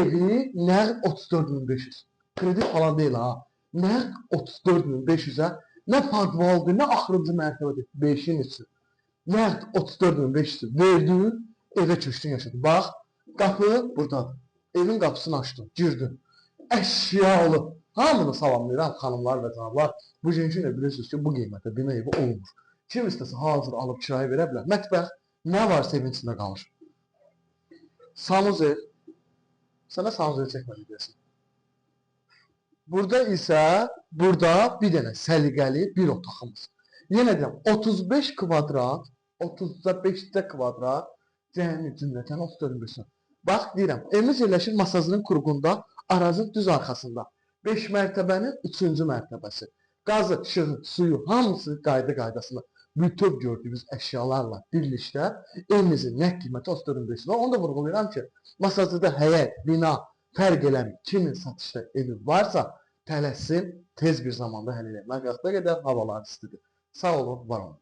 evi nəğd 34.500. Kredit falan deyil ha. Nəğd 34.500-ə nə podvaldır, nə axırıncı mərtəbədir. 5-in içi. Nəğd 34.500 verdin, evə köçdün, yaşadın. Bax, qapı buradadır. Evin qapısını açdın, girdin. Əşyalı. Hamını salamlayıram xanımlar və cənablar. Bugünkü də bilirsiniz ki, bu qiymətə bina evi olmur. Kim istəsə hazır alıb kirayə verə bilər. Mətbəx nə varsa evin içində qalır. Sanuzel. Sənə sanuzel çəkmədik deyəsən. Burada isə burada bir dənə səliqəli bir otağımız. Yenə deyirəm, 35 kvadrat, 35 kvadrat, cəmi cümlətən 34.5. Bax deyirəm, evimiz yerləşir Masazırın Kurqunda, Arazın düz arxasında. 5 mərtəbənin 3-cü mərtəbəsi. Qazı, işığı, suyu hamısı qayda qaydasında. Bütöv gördüyümüz əşyalarla birlikdə evimizin nəqd qiyməti 34.5. Onu da vurğulayıram ki, Masazırda həyət, bina fərq eləmir. Kimin satışda evi varsa tələssin, tez bir zamanda həll eləmək. Vaxta qədər havalar istidir. Sağ olun, var olun.